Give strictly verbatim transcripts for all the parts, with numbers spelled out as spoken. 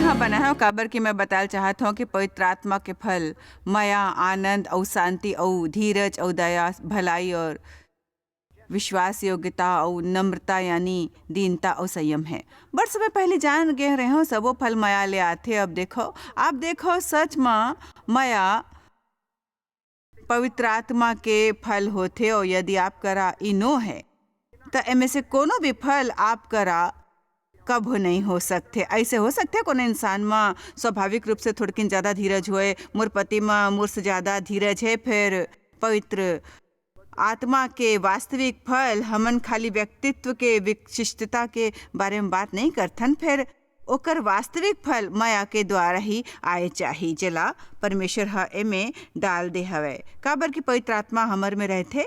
बना हव, काबर कि मैं बताल चाहत हव कि पवित्र आत्मा के फल मया, आनंद अउ शांति अउ धीरज अउ दया, भलाई अउ विश्वास योग्यता अउ नम्रता यानी दीनता अउ संयम हे। बड़ समय पहले जान गे रहेंव, सबो फल मया ले आथे। अब देखो, आप देखो, सच म मया पवित्र आत्मा के फल होथे, अउ यदि आप करा ई नो हे, त एमे से कोनो भी फल आप करा कभू नहीं हो सकथे। ऐसे हो सकथे कोनो इंसान म स्वाभाविक रूप से थोड़किन ज्यादा धीरज होए, मोर पति म मोर से ज्यादा धीरज हे, फिर पवित्र आत्मा के वास्तविक फल, हमन खाली व्यक्तित्व के विशिष्टता के बारे में बात नहीं करथन, फिर ओकर वास्तविक फल मया के द्वारा ही आए चाही, जेला परमेश्वर ह एमे डाल दे हवय। काबर कि पवित्र आत्मा हमर में रहथे,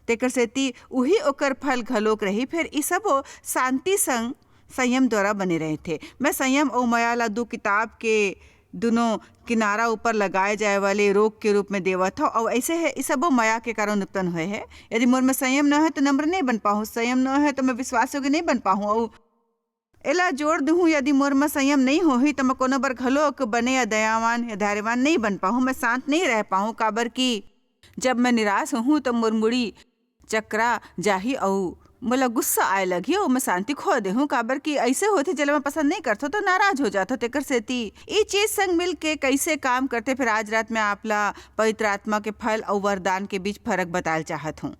तेकर सेती उही ओकर फल घलोक रही। फिर ई सबो शांति संग संयम द्वारा बने रहथे। मैं संयम अउ मया ला दू किताब के दुनों किनारा ऊपर लगाए जाए वाले रोक के रूप में देवत हव, अउ ऐसे हे, ई सबो मया के कारण उत्पन्न होए हे। यदि मोर में संयम न होए, तो नम्र नहीं बन पाहूँ, संयम न होए, तो मैं विश्वास योग्य नहीं बन पाहूँ। अउ एला जोड़ दूहूँ, यदि मोर में संयम नहीं होही, तो मैं कोनो बर घलोक बने या दयावान या धैर्यवान नहीं बन पाहूँ, मैं शांत नहीं रह पाहूँ, काबर कि जब मैं निराश होहूँ, तो मोर मुड़ी चकरा जाही अउ मोला गुस्सा आए लगही अउ मैं शांति खो देहूँ, काबर कि ऐसे होथे, जेला मैं पसंद नहीं करथो, तो नाराज हो जाथो। तेकर सेती ई चीज संग मिल के कैसे काम करथे, फिर आज रात मैं आपला पवित्र आत्मा के फल अउ वरदान के बीच फर्क बताल चाहत हूँ।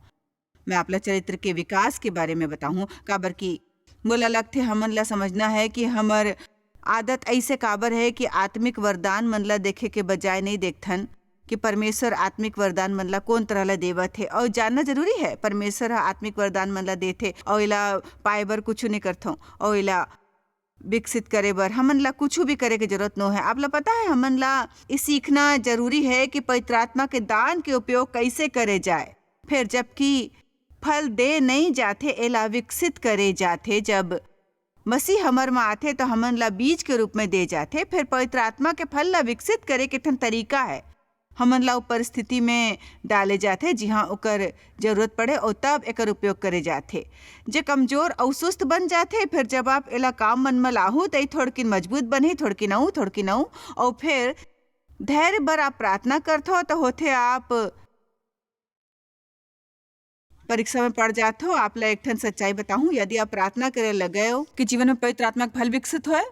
मैं आपला चरित्र के विकास के बारे में बताहूँ, काबर कि मोला लगथे, हमन ला समझना है कि हमर आदत ऐसे काबर है कि आत्मिक वरदान मन ला देखे के बजाय नहीं देखथन कि परमेश्वर आत्मिक वरदान मन ला कोन तरह ला देवत हे, अउ जानना जरूरी है, परमेश्वर ह आत्मिक वरदान मन ला देथे, अउ एला पाए बर कुछु नहीं करथों, अउ एला विकसित करे बर हमन ला कुछु भी करे के जरूरत नो है। आप ला पता है, हमन ला ये सीखना जरूरी है कि पवित्र आत्मा के दान के उपयोग कैसे करे जाए। फिर जबकि फल दे नहीं जाथे, एला विकसित करे जाथे। जब मसीह हमर म आथे, तो हमन ला बीज के रूप में दे जाथे। फिर पवित्र आत्मा के फल ला विकसित करे के ठन तरीका है। हमन ला ओ परिस्थिति में डाले जाथे, जिहाँ ओकर जरूरत पड़े, अउ तब एकर उपयोग करे जाथे। जे कमजोर अउ सुस्त बन जाथे, फिर जब आप एला काम मन म लाहू, त ई थोड़किन मजबूत बनही, थोड़किन अऊ, थोड़किन अऊ, अउ फिर धैर्य बर आप प्रार्थना करथो, त होथे आप परीक्षा में पड़ जाथो। आप ला एक ठन सच्चाई बताहूँ, यदि आप प्रार्थना करे लगे हो कि जीवन में पवित्र आत्मा के फल विकसित होए,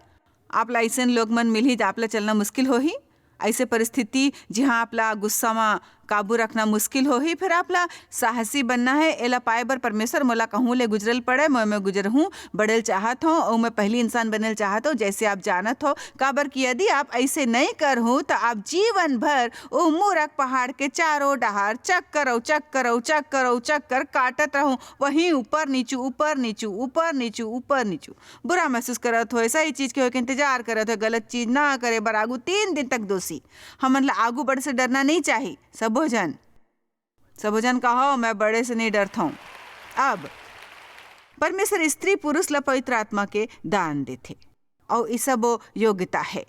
आप ला अइसन लोग मन मिलही, आप ला चलना मुश्किल होही। ऐसे परिस्थिति, जिहाँ आप ला गुस्सा म काबू रखना मुश्किल होही, फिर आप ला साहसी बनना है। एला पाए बर परमेश्वर मोला कहूँ ले गुजरल पड़े, मैं, मैं गुजरहूँ, बढ़ेल चाहत हूँ, अउ मैं पहली इंसान बनेल चाहत हूँ, जैसे आप जानत हो। काबर कि यदि आप ऐसे नहीं करहू, त आप जीवन भर ओ मूरख पहाड़ के चारों डहार चक्कर अउ चक्कर अउ चक्कर अउ चक्कर काटत रहू, वहीं ऊपर नीचू, ऊपर नीचू, ऊपर नीचू, ऊपर नीचू। बुरा महसूस करत होए, सही चीज के होए के इंतजार करत होए, गलत चीज ना करे बर आगू तीन दिन तक दोषी। हमन ला आगू बढ़े से डरना नहीं चाही। सबो झन, सबो झन कहो, मैं बड़े से नहीं डरथौं। अब परमेश्वर स्त्री पुरुष ला पवित्र आत्मा के दान देथे, अउ ई सबो योग्यता है।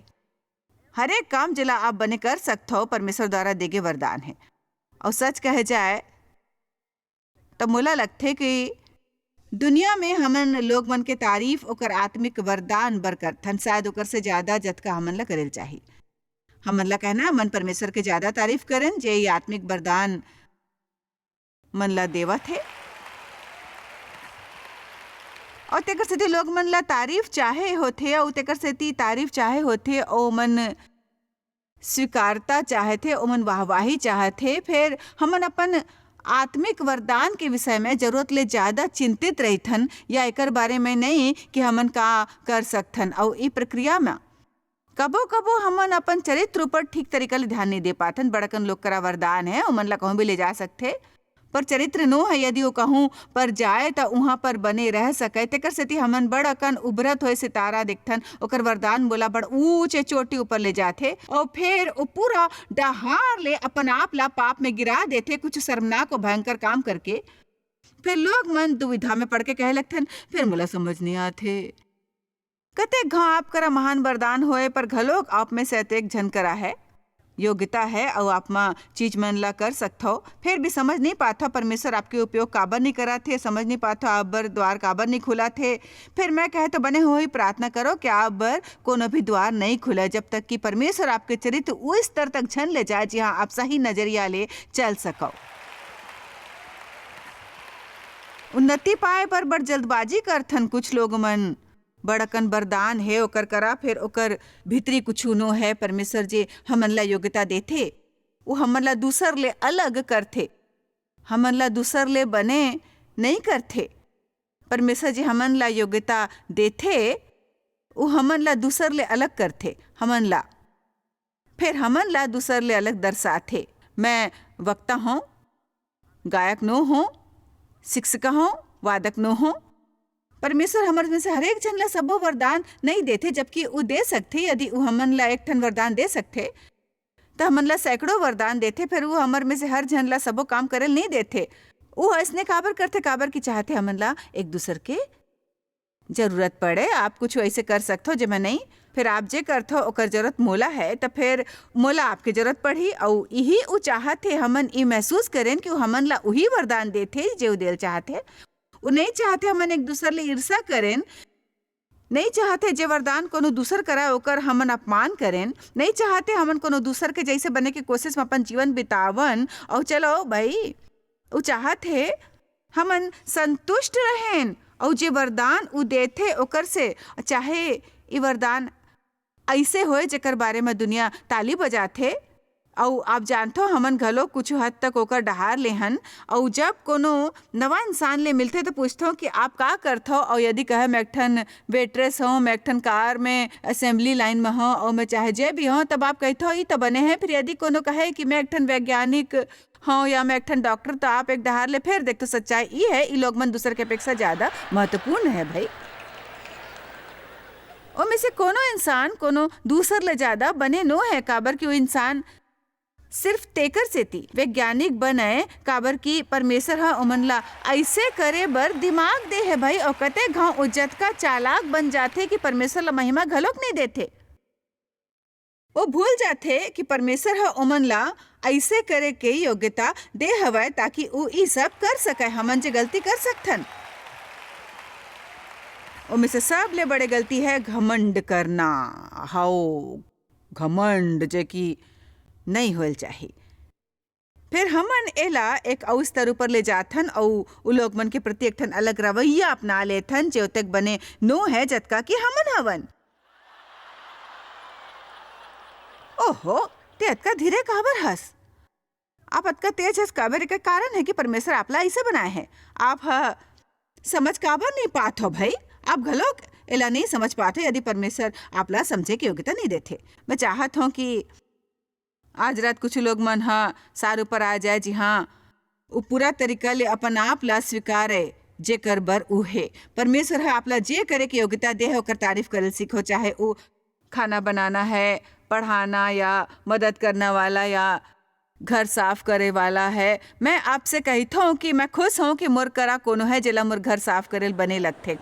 हरेक काम जेला आप बने कर सकथो, परमेश्वर द्वारा देगे वरदान है। अउ सच कहे जाए, त मोला लगथे कि दुनिया में हमन लोग मन के तारीफ ओकर आत्मिक वरदान बर करथन, शायद ओकर से ज्यादा जतका हमन ला करेल चाही। हमन ला कहना, हमन परमेश्वर के ज्यादा तारीफ करन, जे ये आत्मिक वरदान मन ला देवत हे। अउ तेकर सेती लोग मन ला तारीफ चाहे होथे, अउ तेकर सेती तारीफ चाहे होथे, ओमन स्वीकारता चाहथे, ओमन वाहवाही चाहथे। फिर हमन अपन आत्मिक वरदान के विषय में जरूरत ले ज्यादा चिंतित रहिथन, या एकर बारे में नहीं कि हमन का कर सकथन। अउ ई प्रक्रिया में कभो-कभो हमन अपन चरित्र ऊपर ठीक तरीका ले ध्यान नहीं दे पाथन। बड़कन लोग करा वरदान है, ओमन ला कहूँ भी ले जा सकथे, पर चरित्र नो है, यदि वो कहूँ पर जाए, त उहाँ पर बने रह सके। तेकर सेती हमन बड़ अकन उभरत होए सितारा देखथन, ओकर वरदान मोला बड़ ऊंचे चोटी ऊपर ले जाथे, अउ फिर वो पूरा डहार ले अपन आप ला पाप में गिरा देथे, कुछ शर्मनाक अउ भयंकर काम करके। फिर लोग मन दुविधा में पड़ के कहे लगथन, "फिर मोला समझ नहीं आथे।" कतेक घांव आप करा महान वरदान होए, पर घलोक आप में से अतेक झन करा है, योग्यता है अउ आप मा चीज मन ला कर सकथव, फिर भी समझ नहीं पाथव परमेश्वर आपके उपयोग काबर नहीं करत हे, समझ नहीं पाथव आप बर द्वार काबर नहीं खुलत हे। फिर मैं कहे तो बने हो ही प्रार्थना करो कि आप बर कोनो भी द्वार नहीं खुले, जब तक कि परमेश्वर आपके चरित्र उस स्तर तक झन ले जाए, जिहाँ आप सही नजरिया ले चल सकव। उन्नति पाए बर बड़ जल्दबाजी करथन कुछ लोग मन। बड़ अकन वरदान हे ओकर करा, फिर ओकर भीतरी कुछु नो हे। परमेश्वर जे हमन ला योग्यता देथे, वो हमन ला दूसर ले अलग करथे, हमन ला दूसर ले बने नहीं करथे। परमेश्वर जे हमन ला योग्यता देथे, वो हमन ला दूसर ले अलग करथे, हमन ला, फिर हमन ला दूसर ले अलग दर्शाथे। मैं वक्ता हूँ, गायक नो हो, शिक्षिका हो, वादक नो हो। परमेश्वर हमर में से हरेक झन ला सबो वरदान नहीं देथे, जबकि उ दे सकथे। यदि उ हमन ला एक ठन वरदान दे सकथे, त हमन ला सैकड़ों वरदान देथे, फिर उ हमर में से हर झन ला सबो काम करे ल नहीं देथे। उ अइसने काबर करथे? काबर कि चाहथे हमन ला एक दूसर के जरूरत पड़े। आप कुछ ऐसे कर सकथो जेमा नहीं, फिर आप जे करथो ओकर जरूरत मोला है, त फिर मोला आपके जरूरत पड़ही। अउ इही उ चाहत हे हमन ई महसूस करेन कि उ हमन ला उही वरदान देथे जे उ देल चाहत हे। उ नहीं चाहत हे हमन एक दूसर ले ईर्ष्या करेन, नहीं चाहत हे जे वरदान कोनो दूसर करा ओकर हमन अपमान करेन, नहीं चाहत हे हमन कोनो दूसर के जैसे बने के कोशिश में अपन जीवन बितावन। अउ चलो भाई, उ चाहत हे हमन संतुष्ट रहेन, अउ जे वरदान उ देथे ओकर से, चाहे ई वरदान ऐसे होए जेकर बारे में दुनिया ताली बजाथे। अउ आप जानथो, हमन घलो कुछ हद तक ओकर डहार लेहन। अउ जब कोनो नवा इंसान ले मिलथे तो पूछथो कि आप का करथो, अउ यदि कहे मैं एक ठन वेट्रेस हूँ, मैं एक ठन कार में असेंबली लाइन में हूँ, अउ मैं चाहे जे भी हूँ, तब आप कहथो ई तो बने हैं। फिर यदि कोनो कहे कि मैं एक ठन वैज्ञानिक हूँ या मैं एक ठन डॉक्टर, तो आप एक डहार ले फिर देखथो सच्चाई ई है, ई लोग मन दूसर के अपेक्षा ज्यादा महत्वपूर्ण है भाई। ओमे से कोनो इंसान कोनो दूसर ले ज्यादा बने नो है, काबर कि वो इंसान सिर्फ तेकर सेती वैज्ञानिक बनय, काबर कि परमेसर ह ओमन ला अइसे करे बर दिमाग दे हे भई। अउ कते घांव ओ जतका चालाक बन जाथे कि परमेसर ला महिमा घलोक नइ देथे। ओ भूल जाथे कि परमेसर ह ओमन ला अइसे करे के योग्यता दे हवय, ताकि ऊ ई सब कर सकय, हमन जे गलती कर सकथन। ओमे से सबले बड़े गलती है घमंड करना। हव, घमंड, जे कि नइ होएल चाही। फेर हमन एला एक अउ स्तर ऊपर ले जाथन अउ उ लोग मन के प्रति एक ठन अलग रवैया अपना लेथन, जे ओतेक बने नो है, जतका कि हमन हवन। ओहो, ते अतका धीरे काबर हस? आप अतका तेज हस काबर? एकर कारण है कि परमेसर आपला अइसे बनाए है। आप ह समझ काबर नइ पात हो भई? आप घलोक एला नइ समझ पात हो, यदि परमेसर आपला समझे के योग्यता नइ देथे। मैं चाहत हूँ कि आज रात कुछ लोग मन ह सार ऊपर आ जाए, जी हाँ, वो पूरा तरीका ले अपन आप ला स्वीकारे, जेकर बर ऊ हे। परमेसर ह आपला जे करे के योग्यता दे हे, ओकर तारीफ करे ल सीखो, चाहे वो खाना बनाना है, पढ़ाना या मदद करना वाला या घर साफ करे वाला है। मैं आपसे कहिथों कि मैं खुश हूँ कि मोर करा कोनो है, जेला मोर घर साफ करे ल बने लगथे।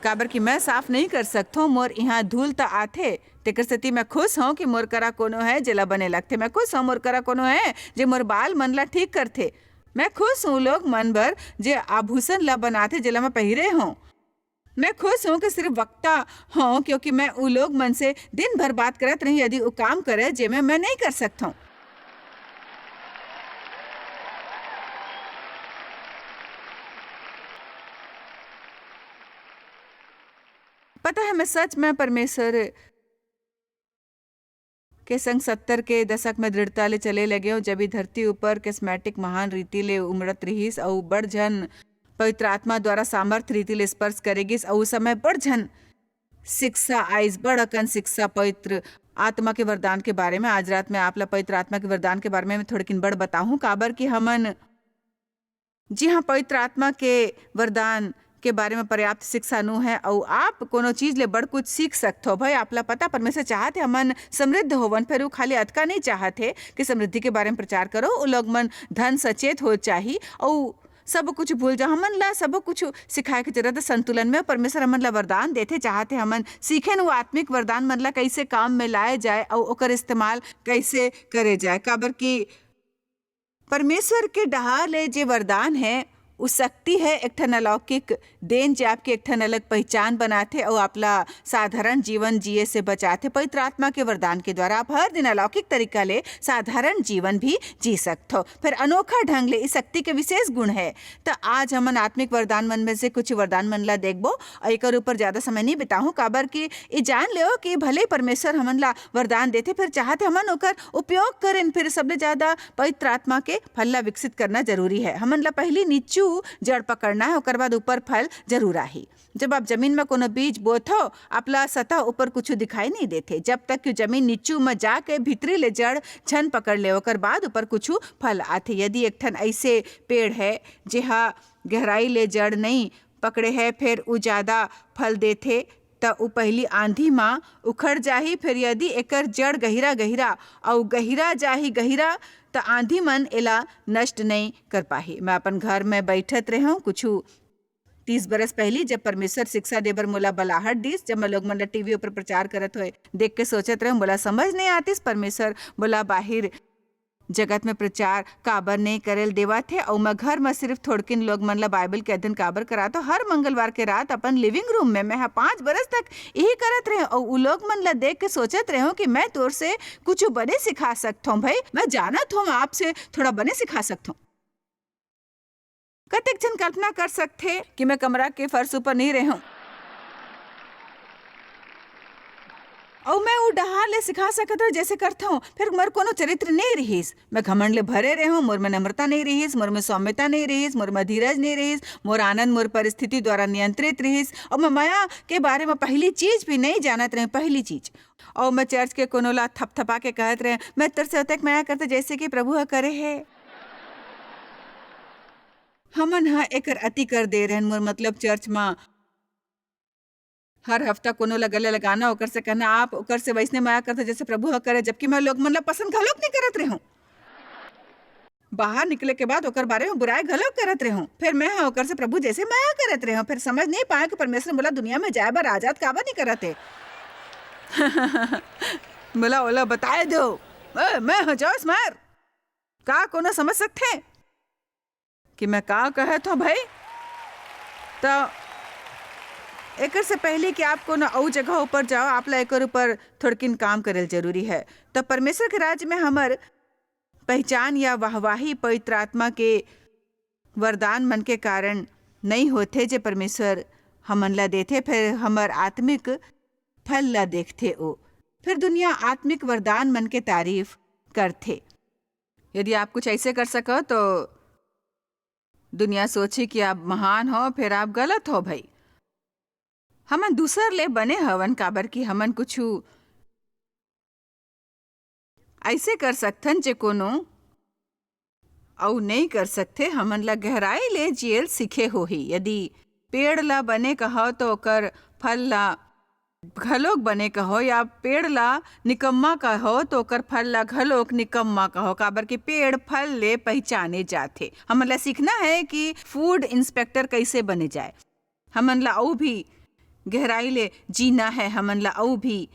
काबर कि मैं साफ नइ कर सकथों, मोर इहाँ धूल त आथे, तेकर सेती मैं खुश हूँ कि मोर करा कोनो है, जेला बने लगथे। मैं खुश हूँ, मोर करा कोनो है, जे मोर बाल मन ला ठीक करथे। मैं खुश हूँ लोग मन बर, जे आभूषण ला बनाथे, जेला मैं पहिरे हूँ। मैं खुश हूँ कि सिर्फ वक्ता हूँ, क्योंकि मैं उ लोग मन से दिन भर बात करत रही, यदि उ काम करे, जेमे मैं नइ कर सकथों। पता है, मैं सच में परमेसर के संग सत्तर के दसक में दृढ़ता ले चले लगे हूँ, जब ये धरती ऊपर charismatic महान रीति ले उमड़त रिहिस अउ बड़ झन पवित्र आत्मा द्वारा सामर्थ रीति ले स्पर्श करे गिस, अउ उस समय बड़ झन शिक्षा आइस, बड़ अकन शिक्षा पवित्र आत्मा के वरदान के बारे में। आज रात में आप ला पवित्र आत्मा के वरदान के बारे में थोड़किन बड़ बताहूँ, काबर कि हमन जी हाँ, पवित्र आत्मा के वरदान के बारे में पर्याप्त शिक्षा नो है, अउ आप कोनो चीज ले बड़ कुछ सीख सकथो। भाई, आपला पता, परमेसर चाहत हे हमन समृद्ध होवन, फेर उ खाली अतका नइ चाहत हे कि समृद्धि के बारे में प्रचार करो। उ लोग मन धन सचेत हो चाही, अउ सब कुछ भूल जाओ। हमन ला सब कुछ सिखाए के जरूरत है संतुलन में। परमेश्वर हमन ला वरदान देथे, चाहत हे हमन सीखेन वो आत्मिक वरदान मन ला कैसे काम में लाए जाए अउ ओकर इस्तेमाल कैसे करे जाए, काबर कि परमेश्वर के डहार ले जे वरदान है, उ शक्ति है, एक ठन अलौकिक देन, जे आपके एक ठन अलग पहचान बनाथे अउ आपला साधारण जीवन जिए से बचाथे। पवित्र आत्मा के वरदान के द्वारा आप हर दिन अलौकिक तरीका ले साधारण जीवन भी जी सकथो। फिर अनोखा ढंग ले इस शक्ति के विशेष गुण है। त आज हमन आत्मिक वरदान मन में से कुछ वरदान मन ला देखबो अउ एकर ऊपर ज्यादा समय नहीं बिताहूं, काबर कि ये जान लेओ कि भले परमेश्वर हमन ला वरदान देथे, फिर चाहत हे हमन ओकर उपयोग करें। फिर सबले ज्यादा पवित्र आत्मा के फल ला विकसित करना जरूरी है। हमन ला पहली नीचू जड़ पकड़ना है, ओकर बाद ऊपर फल जरूर आही। जब आप जमीन में कोनो बीज बोथो, आपला सतह ऊपर कुछ दिखाई नहीं देथे, जब तक कि जमीन नीचू में जाके भीतरी ले जड़ झन पकड़ ले, ओकर बाद ऊपर कुछ फल आथे। यदि एक ठन ऐसे पेड़ है, जेहा गहराई ले जड़ नहीं पकड़े है, फिर उ ज्यादा फल देथे, त उ पहली आंधी म उखड़ जाही। फिर यदि एकर जड़ गहिरा गहिरा अउ गहिरा जाही गहिरा, त आंधी मन एला नष्ट नहीं कर पाही। मैं अपन घर में बैठत रहूं कुछ तीस बरस पहली, जब परमेश्वर शिक्षा देबर मोला बलाहट दिस, जब मैं लोग मन ला टीवी ऊपर प्रचार करत हुए देख के सोचत रहूं, मोला समझ नहीं आतिस परमेश्वर मोला बाहिर जगत में प्रचार काबर नहीं करेल देवत हे, अउ मैं घर में सिर्फ थोड़किन लोग मन ला बाइबल के अध्ययन काबर करात हूं। हर मंगलवार के रात अपन लिविंग रूम में मैं ह पाँच बरस तक यही करत रहे, अउ उ लोग मन ला देख के सोचत रहे हूं कि मैं तोर से कुछ बने सिखा सकत हूं भाई, मैं जानत हूं मैं आपसे थोड़ा बने सिखा सकत हूं। कतेक झन कल्पना कर सकथे कि मैं कमरा के फर्श ऊपर नहीं रहूं। अउ मैं उ डहार ले सिखा सकत हूं जैसे करत हूं, फिर मोर कोनो चरित्र नहीं रहिस। मैं घमंड ले भरे रहूं, मोर में नम्रता नहीं रहिस, मोर में सौम्यता नहीं रहिस, मोर में धीरज नहीं रहिस, मोर आनंद मोर परिस्थिति द्वारा नियंत्रित रहिस। अउ मैं मया के बारे में पहली चीज भी नहीं जानत रहे, पहली चीज। अउ मैं चर्च के कोनो ला थपथपा के कहत रहे, मैं तोर से ओतेक मया करते जैसे कि प्रभु ह करे हे। हमन ह एकर अति कर दे रहन, मोर मतलब चर्च म हर हफ्ता कोनो ला गले लगाना, ओकर से कहना, "आप ओकर से वैसने मया करते जैसे प्रभु ह करे," जबकि मैं लोग मन ला पसंद घलोक नहीं करत रहूं। बाहर निकले के बाद ओकर बारे में बुराई घलोक करत रहूं। फिर मैं ह ओकर से प्रभु जैसे मया करत रहूं। फिर समझ नहीं पाए कि परमेश्वर मोला दुनिया में जाए बर आजाद काबर नहीं करत हे। मोला ओला बताए दो। ए, मैं ह जोश मार। का कोनो समझ सकथे कि मैं का कहत हूं भाई? त एकर से पहले कि आप कोनो अउ जगह ऊपर जाओ, आप ला एकर ऊपर थोड़किन काम करल जरूरी है। त परमेश्वर के राज्य में हमर पहचान या वाहवाही पवित्र आत्मा के वरदान मन के कारण नहीं होथे, जे परमेश्वर हमन ला देथे, फिर हमर आत्मिक फल ला देखथे ओ। फिर दुनिया आत्मिक वरदान मन के तारीफ करथे। यदि आप कुछ ऐसे कर सको, तो दुनिया सोची कि आप महान हो, फिर आप गलत हो भाई। हमन दूसर ले बने हवन, काबर कि हमन कुछ ऐसे कर सकथन, जे कोनो अउ नइ कर सकथे। हमन ला गहराई ले जियल सीखे होही। यदि पेड़ ला बने कहो, तो ओकर फल ला घलोक बने कहो, या पेड़ ला निकम्मा कहो, तो ओकर फल ला घलोक निकम्मा कहो, काबर कि पेड़ फल ले पहिचाने जाथे। हमन ला सीखना है कि फूड इंस्पेक्टर कइसे बने जाए। हमन ला अउ भी गहराई ले जीना है, हमन ला अउ भी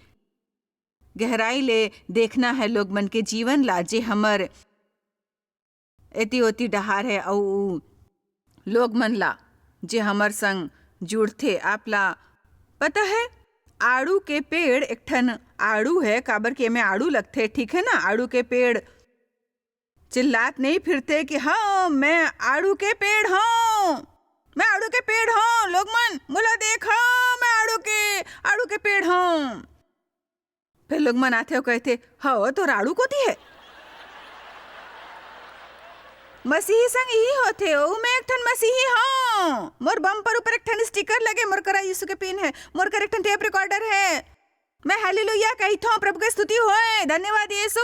गहराई ले देखना है लोग मन के जीवन ला, जे हमर एती ओती डहार है, अउ उ लोग मन ला, जे हमर संग जुड़थे। आप ला पता है, आड़ू के पेड़ एक ठन आड़ू है, काबर कि एमे आड़ू लगथे, ठीक है ना? आड़ू के पेड़ चिल्लात नहीं फिरथे कि, "हाँ, मैं आड़ू के पेड़ हूँ, मैं आड़ू के पेड़ हूँ, लोग मन, मोला देखो, मैं आड़ू के, आड़ू के पेड़ हूँ।" फिर लोग मन आथे अउ कहथे, "हव, तोर आड़ू कोती है?" मसीही संग यही होथे, ओ, मैं एक ठन मसीही हूँ। मोर बम्पर ऊपर एक ठन स्टिकर लगे, मोर करा यीशु के पिन है, मोर कर एक ठन टेप रिकॉर्डर है। मैं हालेलुया कहिथों, प्रभु के स्तुति होए, धन्यवाद यीशु।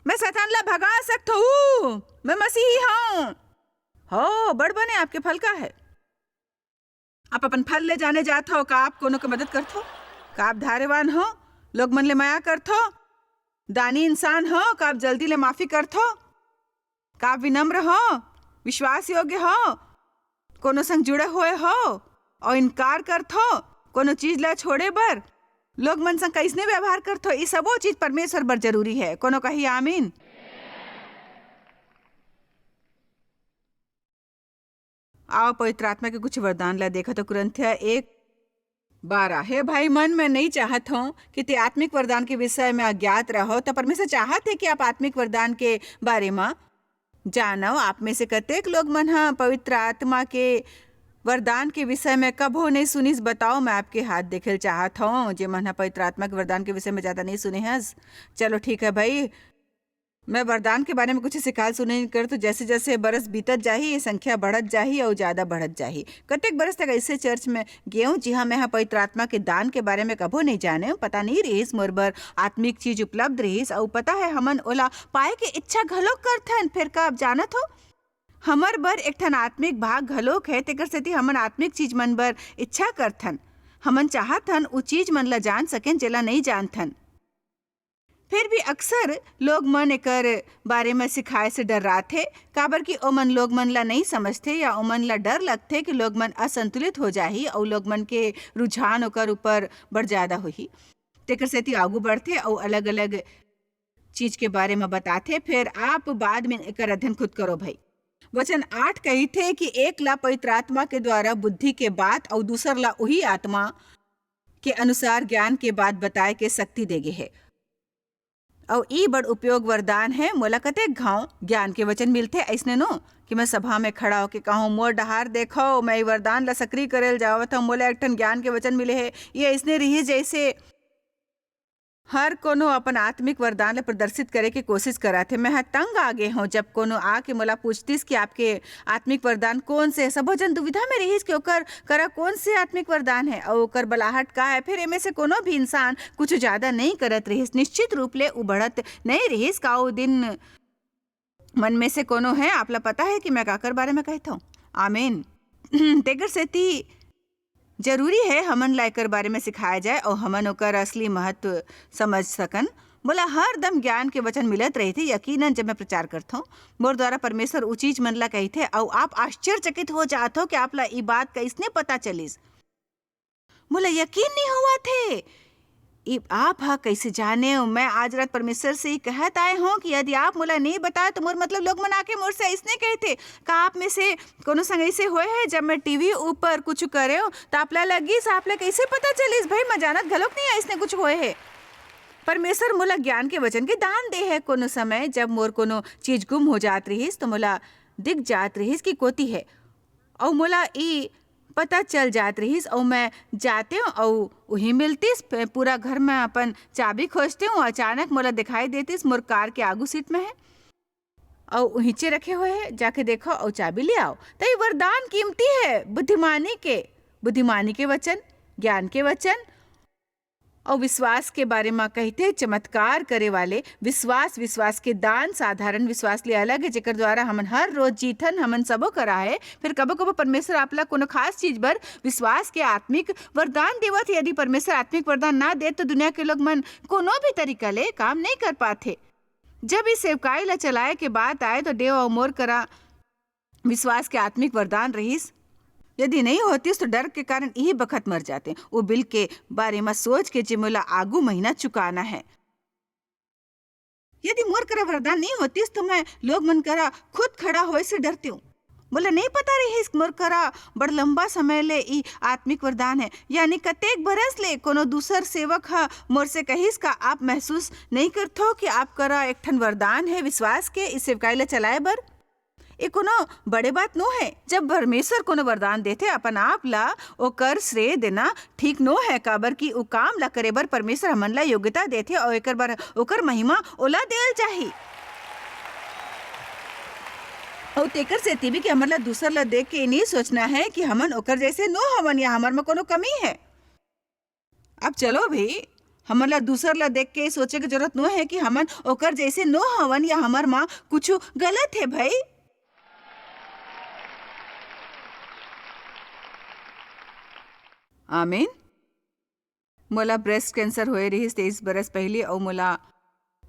मैं शैतान ला भगा सकथों, मैं मसीही हूँ। हो, बड़ बने, आपके फल का है? आप अपन फल ले जाने जात हो, का आप कोनो के मदद करथो? का आप धैर्यवान हो? लोग मन ले मया करथो? दानी इंसान हो? का आप जल्दी ले माफी करथो? का आप विनम्र हो? विश्वास योग्य हो, कोनो संग जुड़े हुए हो, और इनकार करथो कोनो चीज ला छोड़े बर, लोग मन संग कैसने व्यवहार करथो, ये सबो चीज परमेश्वर बर जरूरी है। कोनो कही आमीन। आओ पवित्र आत्मा के कुछ वरदान ला देखा तो कुरिन्थिया एक बारह। हे भाई मन, मैं नहीं चाहत हूँ कि ते आत्मिक वरदान के विषय में अज्ञात रहो। तो परमेश्वर चाहत है कि आप आत्मिक वरदान के बारे में जानव। आप में से कतेक लोग मन ह पवित्र आत्मा के वरदान के विषय में कभो नहीं सुनिस, बताओ, मैं आपके हाथ देखे ल चाहत हूँ। जे मन ह पवित्र आत्मा के वरदान के विषय में ज्यादा नहीं सुने हस, चलो ठीक है भाई, मैं वरदान के बारे में कुछ सिखाल सुने कर, तो जैसे जैसे बरस बीतत जाही, ये संख्या बढ़त जाही और ज्यादा बढ़त जाही। कतेक बरस तक ऐसे चर्च में गेंव, जिहाँ मैं ह पवित्र आत्मा के दान के बारे में कभो नहीं जाने, पता नहीं रहिस मोर बर आत्मिक चीज उपलब्ध रहिस, और पता है हमन ओला पाए के इच्छा घलो करथन। फिर का आप जानत हो, हमर बर एक ठन आत्मिक भाग घलोक है, तेकर सेती हमन आत्मिक चीज मन बर इच्छा करथन। हमन चाहत हन उ चीज मन ला जान सकेन जेला नहीं जानथन। फिर भी अक्सर लोग मन एकर बारे में सिखाए से डर्राथे, काबर कि ओमन लोग मन ला नहीं समझथे या ओमन ला डर लगथे कि लोग मन असंतुलित हो जाही और लोग मन के रुझान ओकर ऊपर बड़ ज्यादा होही। तेकर सेती आगू बढ़थे और अलग-अलग चीज के बारे में बताथे। फिर आप बाद में एकर अध्ययन खुद करो भाई। वचन आठ कहिथे कि एक ला पवित्र आत्मा के द्वारा बुद्धि के बात और दूसर ला उही आत्मा के अनुसार ज्ञान के बात बताए के शक्ति देगे है। अउ ई बड़ उपयोग वरदान है। मोला कतेक घाव ज्ञान के वचन मिलथे, अइसने नो कि मैं सभा में खड़ा होके कहूँ, "मोर डहार देखो, मैं ई वरदान ला सक्रिय करे ल जावत हूँ, मोला एक ठन ज्ञान के वचन मिले हे।" ये अइसने रही जैसे हर कोनो अपन आत्मिक वरदान ला प्रदर्शित करे के कोशिश करत हे। मैं ह तंग आ गे हूँ, जब कोनो आके मोला पूछतिस कि आपके आत्मिक वरदान कौन से है, सबो जन दुविधा में रहिस कि ओकर करा कौन से आत्मिक वरदान है और ओकर बलाहट का है। फिर एमे से कोनो भी इंसान कुछ ज्यादा नहीं करत रहिस। निश्चित रूप ले उ बढ़त नहीं रहिस। का ओ दिन मन में से कोनो है, आप ला पता है कि मैं काकर बारे में कहत हूँ? आमीन। तेकर सेती जरूरी है हमन ला एकर बारे में सिखाया जाए और हमन ओकर असली महत्व समझ सकन। मोला हर दम ज्ञान के वचन मिलत रहिथे, यकीनन जब मैं प्रचार करथौं। मोर द्वारा परमेश्वर उ चीज मन ला कहिथे, अउ आप आश्चर्यचकित हो जात हो कि आप ला ई बात कइसने पता चलिस। मोला यकीन नहीं होवत हे। ई आप ह कइसे जाने? मैं आज रात परमेश्वर से ई कहत आए हूँ कि यदि आप मोला नहीं बताए, तो मोर मतलब लोग मन आके मोर से अइसने कहथे। का आप में से कोनो संग अइसे होए है, जब मैं टीवी ऊपर कुछ करे, तो आप ला लगिस, आप ला कइसे पता चलिस? भाई, मैं जानत घलोक नहीं अइसने कुछ होए है। परमेश्वर मोला ज्ञान के वचन के दान दे है। कोनो समय जब मोर कोनो चीज गुम हो जात रहिस, तो मोला दिख जात रहिस कि कोती है, अउ मोला ई पता चल जात रहिस, अउ मैं जातेंव अउ उही मिलतिस। प-, पूरा घर में अपन चाबी खोजतेंव, अचानक मोला दिखाई देतिस, मोर कार के आगू सीट में है, अउ उहीचे रखे हुए है, जाके देखो अउ चाबी ले आओ। त ई वरदान कीमती है, बुद्धिमानी के, बुद्धिमानी के वचन, ज्ञान के वचन, अउ विश्वास के बारे म कहिथे, चमत्कार करे वाले विश्वास, विश्वास के दान साधारण विश्वास ले अलग है, जेकर द्वारा हमन हर रोज जीथन, हमन सबो करा है। फिर कबो-कबो परमेश्वर आप ला कोनो खास चीज बर विश्वास के आत्मिक वरदान देवत है। यदि परमेश्वर आत्मिक वरदान ना दे, तो दुनिया के लोग मन कोनो भी तरीका ले काम नहीं कर पाथे। जब इस सेवकाई ला चलाए के बात आए, तो डेव अउ मोर करा विश्वास के आत्मिक वरदान रहिस। यदि नहीं होतिस, तो डर के कारण इही बखत मर जाते। वो बिल के बारे म सोच के जे मोला आगू महीना चुकाना है। यदि मोर करा वरदान नहीं होतिस, तो मैं लोग मन करा खुद खड़ा होए से डरतेंव। मोला नहीं पता रहिस, मोर करा बड़ लंबा समय ले ई आत्मिक वरदान है, यानी कतेक बरस ले कोनो दूसर सेवक ह मोर से कहिस, "का आप महसूस नहीं करथो कि आप करा एक ठन वरदान है विश्वास के, इस सेवकाई ला चलाए बर?" ए कोनो बड़े बात नो है। जब परमेश्वर कोनो वरदान देथे, अपन आप ला ओकर श्रेय देना ठीक नो है, काबर कि उ काम ला करे बर परमेश्वर हमन ला योग्यता देथे, अउ एकर बर ओकर महिमा ओला देल जाही। अउ तेकर सेती भी कि हमन ला दूसर ला देख के ये नहीं सोचना है कि हमन ओकर जैसे नो हवन या हमर में कोनो कमी है। अब चलो भी, हमन ला दूसर ला देख के सोचे के जरूरत नो है कि हमन ओकर जैसे नो हवन या हमर माँ कुछ गलत है भाई। आमीन। मोला ब्रेस्ट कैंसर होए रहिस तेईस बरस पहले, अउ मोला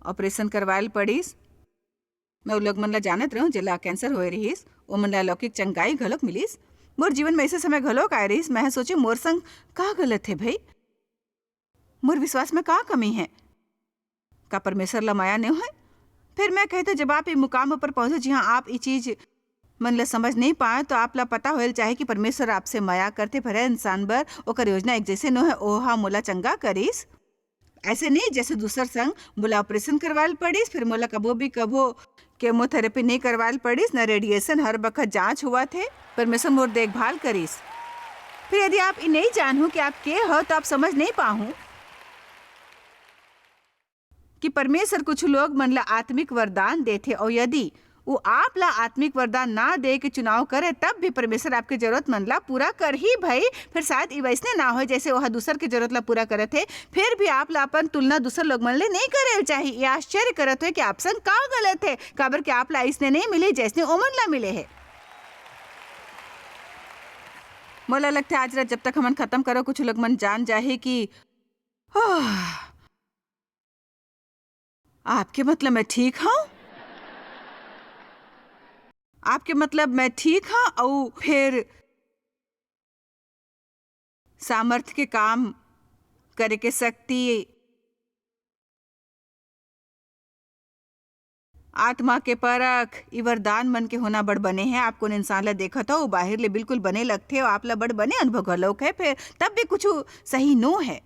ऑपरेशन करवायल पड़िस। मैं उ लोग मन ला जानत रहूं, जेला कैंसर होए रहिस, ओ मन ला अलौकिक चंगाई घलोक मिलिस। मोर जीवन में ऐसे समय घलोक आए रहिस, मैं सोचे, मोर संग का गलत है भाई? मोर विश्वास में का कमी है? का परमेश्वर ला मया नहीं है? फिर मैं कहते, जब आप ये मुकाम ऊपर पहुंचे, जिहां आप ये चीज मन ला समझ नहीं पाए, तो आप ला पता होए चाहे कि परमेश्वर आपसे मया करथे, भरे इंसान बर ओकर योजना एक जैसे नो है। ओहा मोला चंगा करिस, ऐसे नहीं जैसे दूसर संग मोला ऑपरेशन करवाए ल पड़िस, फिर मोला कभो भी कभो केमोथेरेपी नहीं करवाए ल पड़िस, न रेडिएशन, हर बखत जांच हुआ थे। परमेश्वर मोर देखभाल करिस। फिर यदि आप ये नहीं जानू कि आप के हो, तो आप समझ नहीं पाहू कि परमेश्वर कुछ लोग मन ला आत्मिक वरदान देथे, और यदि वो आप ला आत्मिक वरदान ना दे के चुनाव करे, तब भी परमेश्वर आपके जरूरत मन ला पूरा कर ही भाई। फिर शायद ई वैसने ना होए जैसे वह दूसर के जरूरत ला पूरा करत है। फिर भी आप ला अपन तुलना दूसर लोग मन ले नहीं करे ल चाही। ये आश्चर्य करत हुए कि आप संग का गलत है, काबर कि आप ला इसने नहीं मिले जैसने ओमन ला मिले है। मोला लगथे आज रात जब तक हमन खत्म करो, कुछ लोग मन जान जाही कि आह, आपके मतलब मैं ठीक हूँ? आपके मतलब मैं ठीक हूँ? अउ फिर सामर्थ्य के काम करे के शक्ति, आत्मा के परख, ई वरदान मन के होना बड़ बने है। आप कोन इंसान ला देखत हो, बाहिर ले बिल्कुल बने लगथे, अउ आप ला बड़ बने अनुभव घलोक है, फिर तब भी कुछ सही नो है।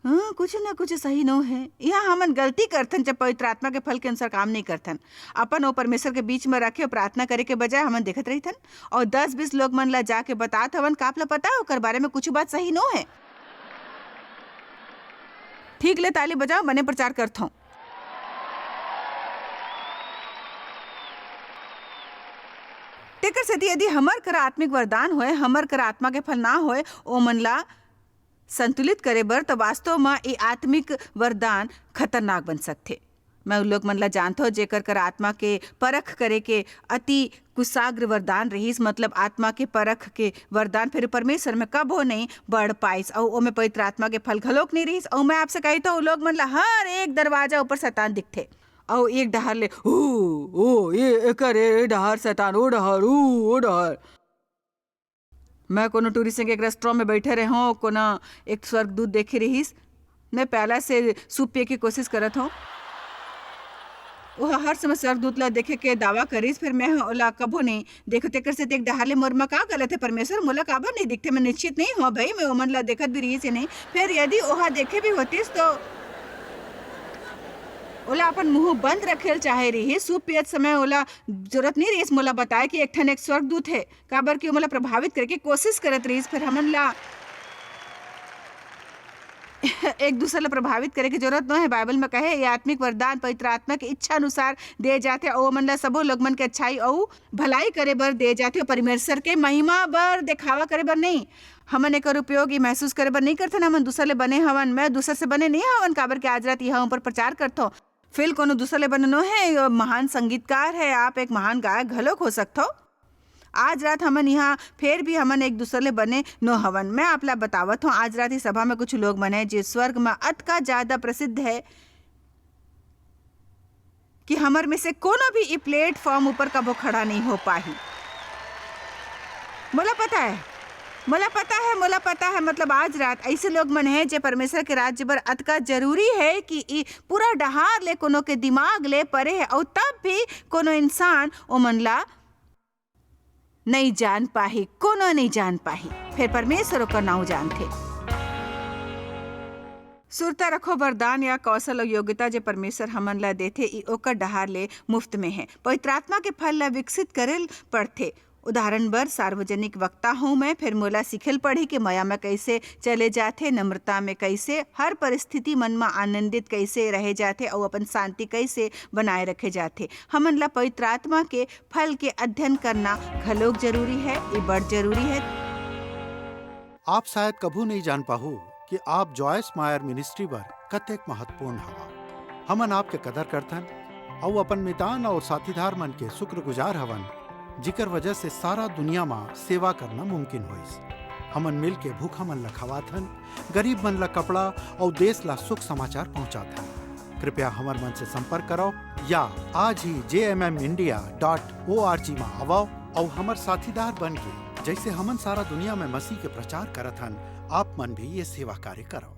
हाँ, कुछ ना कुछ सही नो है। यहाँ हमन गलती करथन, जब पवित्र आत्मा के फल के अनुसार काम नहीं करथन। अपन अउ परमेश्वर के बीच में रखे अउ प्रार्थना करे के बजाय हमन देखत रहिथन अउ दस बीस लोग मन ला जाके बतात हवन, का आप ला पता है, ओकर बारे में कुछ बात सही नो है। ठीक ले ताली बजाओ, बने प्रचार करथों। तेकर सेती यदि हमर करा आत्मिक वरदान होए, हमर करा आत्मा के फल ना होए, ओ मन ला संतुलित करे बर, त वास्तव म ए आत्मिक वरदान खतरनाक बन सकथे। मैं उन लोग मन ला जानथों, जेकर कर आत्मा के परख करे के अति कुशाग्र वरदान रहिस, मतलब आत्मा के परख के वरदान, फिर परमेश्वर में कभो नहीं बढ़ पाइस, अउ ओमे पवित्र आत्मा के फल घलोक नहीं रहिस। अउ मैं आपसे कही तो, उन लोग मन ला हर एक दरवाजा ऊपर शैतान दिखथे, अउ एक डहार ले, "ओ, ओ, ए, एकर ए डहार शैतान, ओ डहार, ओ, ओ डहार।" मैं कोनो टूरी संग एक रेस्टोरेंट में बैठे रहे हों, कोनो एक स्वर्गदूत देखे रहिस। मैं प्याला से सूप पिए के कोशिश करत हों। ओह हर समय स्वर्गदूत ला देखे के दावा करिस, फिर मैं ओला कभो नहीं देखो। तेकर से देख डहार ले मोर मा का गलत है परमेश्वर, मोला काबर नहीं दिखथे? मैं निश्चित नहीं हों भाई, मैं ओमन ला देखत भी रहिस या नहीं। फिर यदि ओहा देखे भी होतिस तो ओला अपन मुंह बंद रखे ल चाहे रहिस। सूप पियत समय ओला जरूरत नहीं रहिस मोला बताए कि एक ठन एक स्वर्गदूत है। काबर कि वो मोला प्रभावित करे के कोशिश करत रहिस, फिर हमन ला एक दूसर ला प्रभावित करे के जरूरत नो है। बाइबल में कहे, ये आत्मिक वरदान पवित्र आत्मा के इच्छा अनुसार दे जाथे, अउ ओमन ला सबो लोग मन के अच्छाई अउ भलाई करे बर दे जाथे, परमेश्वर के महिमा बर, दिखावा करे बर नहीं। हमन एकर उपयोग ई महसूस करे बर नहीं करथन, हमन दूसर ले बने हवन। मैं दूसर से बने नहीं हवन, काबर कि आज रात यहाँ ऊपर प्रचार करथों। फिर कोनो दूसर ले बने नो है, ये महान संगीतकार है, आप एक महान गायक घलोक हो सकथो। आज रात हमन यहाँ फेर भी हमन एक दूसर ले बने नो हवन। मैं आप ला बतावत हों, आज रात इस सभा में कुछ लोग मन है, जे स्वर्ग में अतका ज्यादा प्रसिद्ध है कि हमर में से कोनो भी ई प्लेटफॉर्म ऊपर कभो खड़ा नहीं हो पाही। मोला पता है, मोला पता है, मोला पता है, मतलब आज रात ऐसे लोग मन है, जे परमेश्वर के राज्य बर अतका जरूरी है कि ई पूरा डहार ले कोनो के दिमाग ले परे है, अउ तब भी कोनो इंसान ओमन ला नहीं जान पाही, कोनो नहीं जान पाही, फेर परमेश्वर ओकर नांव जानथे। सुरता रखो, वरदान या कौशल अउ योग्यता जे परमेश्वर हमन ला देथे, ई ओकर डहार ले मुफ्त में है। पवित्र आत्मा के फल ला विकसित करे ल पड़थे। उदाहरण बर, सार्वजनिक वक्ता हूँ मैं, फेर मोला सीखे ल पड़ही कि मया में कैसे चले जाथे, नम्रता में कैसे, हर परिस्थिति मन में आनंदित कैसे रहे जाथे अउ अपन शांति कैसे बनाए रखे जाथे। हमन ला पवित्र आत्मा के फल के अध्ययन करना घलोक जरूरी है, ये बड़ जरूरी है। आप शायद कभू नहीं जान पाहू कि आप जॉयस मायर मिनिस्ट्री बर कतेक महत्वपूर्ण हवा। हमन आपके कदर करथन अउ अपन मितान अउ साथीदार मन के शुक्रगुजार हवन, जिकर वजह से सारा दुनिया मा सेवा करना मुमकिन होइस। हमन मिल के भूखा मन ला खवाथन, गरीब मन ला कपड़ा अउ देश ला सुख समाचार पहुंचाथन। कृपया हमर मन से संपर्क करव या आज ही जे M M India dot O R G म आवव अउ हमर साथीदार बन के, जइसे हमन सारा दुनिया में मसीह के प्रचार करत हन, आप मन भी ये सेवा कार्य करव।